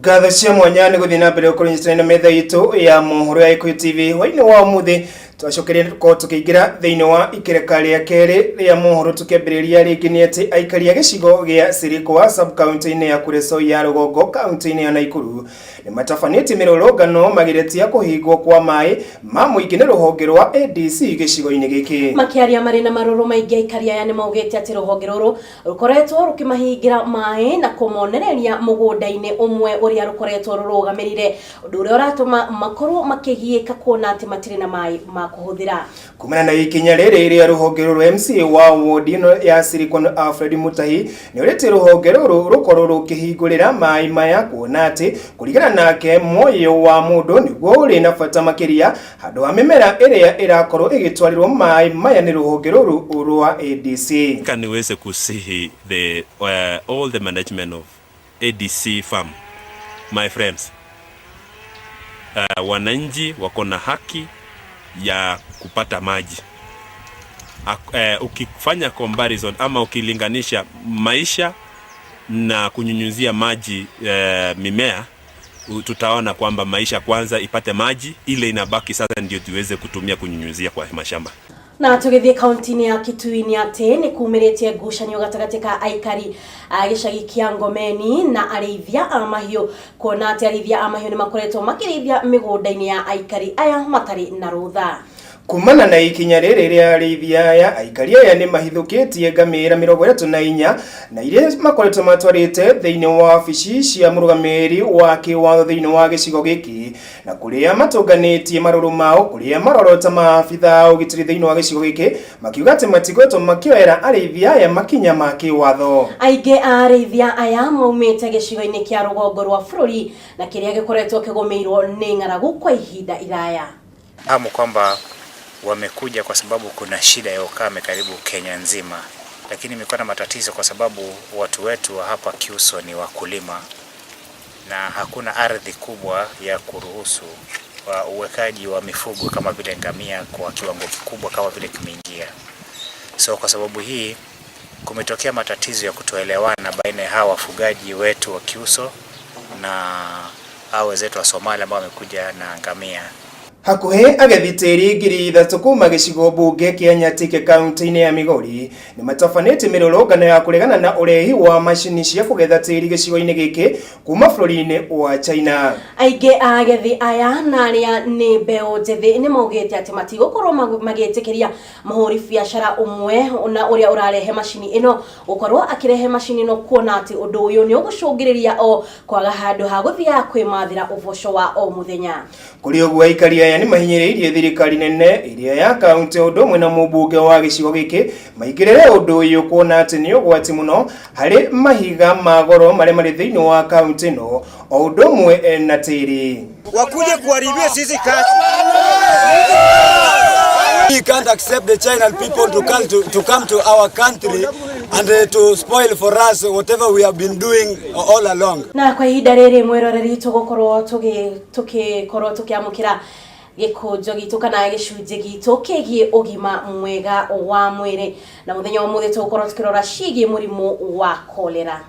Ngatho cia mwanya nĩ gũthiĩ na mbere gũkorwo nyitanĩire na metha itũ ya mohoro ya Gĩkũyũ TV. Hwainĩ wa ũmũthĩ twacokeria gũkorwo tũkĩingĩra thĩinĩ wa ikereka rĩa kerĩ rĩa mohoro, tũkĩambĩrĩria rĩngĩ nĩ atĩ aikari a gĩcigo gĩa Sirikwa sub county-inĩ ya Kuresoi ya rũgongo kaunti-inĩ ya Naikuru nĩ matabanĩtie mĩrũrũngano magĩretia kũhingwo kwa maĩ ma mũingĩ nĩ rũhonge rwa ADC gĩcigo-inĩ gĩkĩ. Makĩaria marĩ na marũrũ maingĩ, aikari aya nĩ maugĩte atĩ rũhonge rũrũ rũkoretwo rũkĩmahingĩra maĩ na kũmonereria mũgũnda-inĩ ũmwe ũrĩa rũkoretwo rũrũgamĩrĩire, ũndũ ũrĩa ũratũma makorwo makĩgiĩka kuona atĩ matirĩ na maĩ ma kũhũthĩra. Kumana na ikinya rĩrĩ rĩa rũhonge rũrũ, MCA wa wodi ĩno ya Silicon Alfred Mutahi nĩ orĩtie rũhonge rũrũ rũkorwo rũkĩhingũrĩra maĩ maya, kuona atĩ kũringana nake muoyo wa mũndũ nĩguo ũrĩ na bata makĩria handũ ha mĩmera ĩrĩa ĩrakorwo ĩgĩtwarĩrwo maĩ maya nĩ rũhonge rũrũ rwa ADC. Niweze kusihi the all the management of ADC farm, my friends, wananchi wako na haki ya kupata maji. Ukifanya comparison ama ukilinganisha maisha na kunyunyuzia maji mimea, tutaona kwamba maisha kwanza ipate maji, ile inabaki sasa ndio tuweze kutumia kunyunyuzia kwa mashamba. Na tũgĩthiĩ kaunti-inĩ ya Kitui nĩ atĩ nĩ kumĩrĩtie ngucanio gatagatĩ ka aikari a gĩcagi kĩa Ngomeni na arĩithia a mahiũ, kuona atĩ arĩithia a mahiũ nĩ makoretwo makĩrĩithia mĩgũnda-inĩ ya aikari aya matarĩ na rũtha. Kumana na ikinya rĩrĩ rĩa arĩithia aya, aikari aya nĩ mahithũkĩtie ngamĩra 34 na iria makoretwo matwarĩte thĩinĩ wa wabici cia mũrũgamĩrĩri wa kĩwatho thĩinĩ wa gĩcigo gĩkĩ, na kũrĩa matũnganĩtie marũrũ mao kũrĩa marorota maabitha a ũgitĩri thĩinĩ wa gĩcigo gĩkĩ makiuga atĩ matigoretwo makĩoera arĩithia aya makinya ma kĩwatho. Aingĩ a arĩithia aya maumĩte gĩcigo-inĩ kĩa rũgongo rwa bũrũri na kĩrĩa gĩkoretwo kĩgũmĩirwo nĩ ng'aragu kwa ihinda iraya. Fahamu kwamba wamekuja kwa sababu kuna shida ya ukame karibu Kenya nzima, lakini imekuwa na matatizo kwa sababu watu wetu wa hapa Kyuso ni wakulima na hakuna ardhi kubwa ya kuruhusu wa uwekaji wa mifugo kama vile ngamia kwa kiwango kikubwa kama vile kimeingia. So kwa sababu hii kumetokea matatizo ya kutoelewana baina ya hawa wafugaji wetu wa Kyuso na hawa wenzetu wa Somalia ambao wamekuja na ngamia. Hakuhĩ agethi tĩri 3000 kuma gĩcigo mbunge kĩa Nyatike kaunti-inĩ ya Migori nĩ matabanĩtie mĩrũrũngano ya kũregana na ũrehi wa macini cia kũgetha tĩri gĩcigo-inĩ gĩkĩ kuma bũrũri-inĩ wa China. Aingĩ a agethi aya na arĩa nĩ mbeũ njĩthĩ nĩ maugĩte atĩ matigũkorwo magĩtĩkĩria mũhũri biacara ũmwe na ũrĩa ũrarehe macini ĩno gũkorwo akĩrehe macini ĩno, kuona atĩ ũndũ ũyũ nĩ ũgũcũngĩrĩria o kwaga handũ ha gũthiaga kwĩmathĩra ũboco wa o mũthenya. Kũrĩ ũguo, aikari aya nĩ mahinyĩrĩirie thirikari nene ĩrĩa ya kaunti o ũndũ ũmwe na mũmbunge wa gĩcigo gĩkĩ maingĩrĩre ũndũ ũyũ, kuona atĩ nĩ ũgwati mũno harĩ mahiga ma goro marĩa marĩ thĩinĩ wa kaunti ĩno o ũndũ ũmwe na tĩri. Wakuje kuharibia sisi kazi. We can't accept the China people to come to our country and to spoil for us whatever we have been doing all along. Na kwa ihinda rĩrĩ, mwĩroreri, tũgũkorwo tũgĩkorwo tũkĩamũkĩra gĩkũnjo gitũ kana gĩcunjĩ gitũ kĩgiĩ ũgima mwega wa mwĩrĩ, na mũthenya wa ũmũthĩ tũgũkorwo tũkĩrora ciĩgiĩ mũrimũ wa kolera.